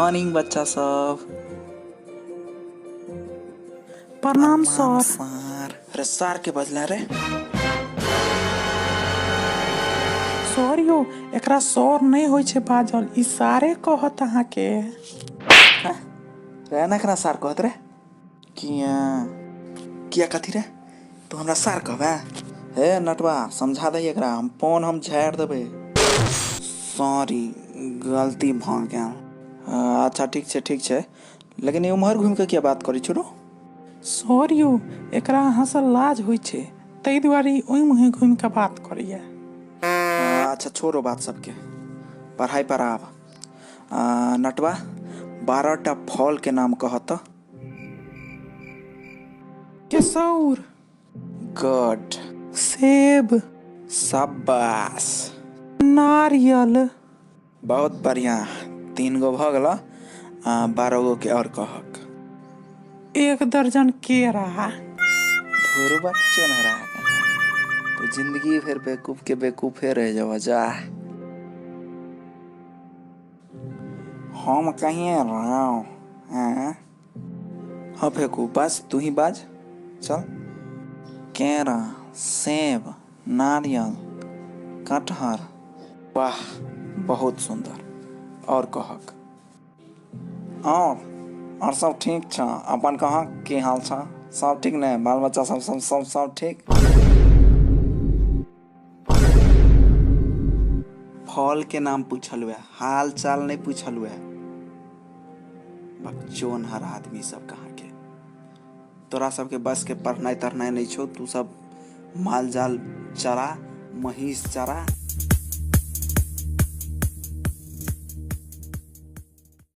Morning बच्चा सब। प्रणाम सर। सर। अरे सार के बजला रे? सर यौ, एकरा सर नहि होइ छै बाजल, ई सारे कहत अहाँके। रे एना केना सार कहत रे? किया किया कथी रे, तू हमरा सार कहबे? हे नटवा, समझा दही एकरा, हम फोन हम झाड़ि देबै। सॉरी, गलती भऽ गेल। अच्छा ठीक छै, ठीक छै, लेकिन ई उम्हर घुमि कऽ किया बात करै छौ रो? सर यौ, एकरा अहाँसँ लाज होइ छै, ताहि दुआरे ई ओहि मुँहे घुमि कऽ बात करैया। अच्छा छोड़ो बात सबके, पढ़ाइ पर आब। नटवा, 12टा फल के नाम कह तऽ। केसौर। गुड। सेब। शाबाश। नारियल। बहुत बढ़िया, 3 गो भऽ गेल, 12 गो के और कहक। 1 दर्जन केरा। धुरबक चोनहरा कहाँ तो जिंदगी भरि बेवकूफ के बेवकूफे रह जाबऽ जा। हम कहिए रहो हैं? हाँ फेकू, बस तू ही बाज। चल। केरा, सेब, नारियल, कटहर। वाह, बहुत सुंदर। और कहक। और सब ठीक छ? अपन कहक की हाल छ? सब ठीक ने? बाल बच्चा सब सब सब सब ठीक? फल के नाम पूछल हुए, हाल चाल नहीं पूछल हुए। बकचोन हर आदमी सब कहाँ के। तोरा सबके बस के पढ़नाइ तढ़नाइ नहीं छौ, तू सब माल जाल चरा, महींस चरा।